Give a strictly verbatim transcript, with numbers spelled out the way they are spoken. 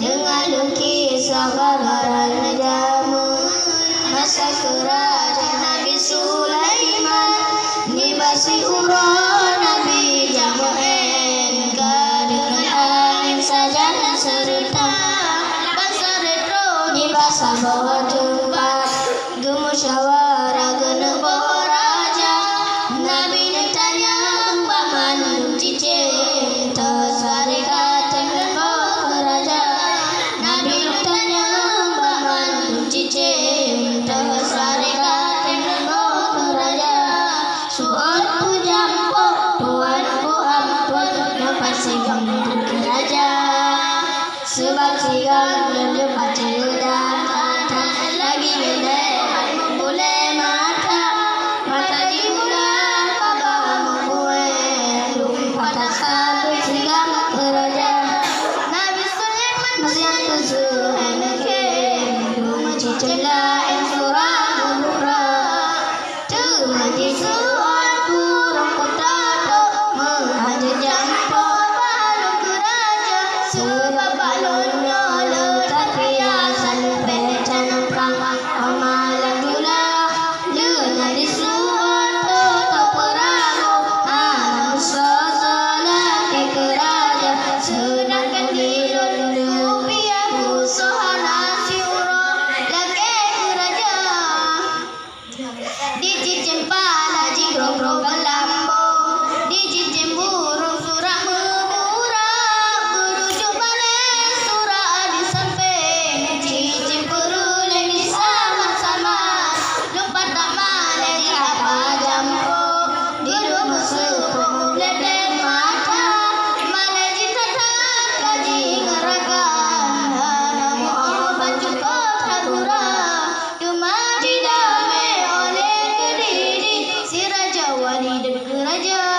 Deungon lôn kisah bak barang jameun, masa keurajeuen Nabi Sulaiman. Nibak siuroe Nabi jak meu'én, ka deungon angén sajan seureuta bansa reutôh nibak saboh teumpat. Geumusyawarah geuneuk boh raja, Nabi neutanyong bak mandum cicém, teusarékat tem lôn boh keu raja. Nabi neutanyong bak mandum cicém, teusarékat tem lôn boh keu raja. Su'on peujampoe, tuan ku amphon, nyoe pasti gam keu raja. Seubab sigam lôn paceuda that, lagi ngeudeh that meubulée mata. Mata jih bulat, babah meubuet, lumpah that sabe sigam keu raja. Nabi Sulaiman meusiang teuseuhai meukhém, lumbôi cicém laén surah meudura. Teuma jisu'on burông peutôk, meuhajat jampoe bak lôn keu raja, seubab bak lôn nyoe le that peuhiasan péng canang prang. Alhamdulillah, leuh nyan jisu'on tôp-tôp peurahô, hana meusoe-soe lakée keu raja, seudangkan di lôn rupiah beusoe hana siuroe lakée keu raja. Di cicém pala jih grong-grong beulambong, di cicém burông surak meuburak, beurujuk balée surak di sampéng, cicém peureulée di sama-sama, lumpah that malée di apa jampoe, di rumoh seupôt meublét-blét mata, malée jih that-that ka jih ngon rakan, hana meuoh ban cukôp that gura. Teuma jidamé oleh Keudidi, si raja wali dan keuraja.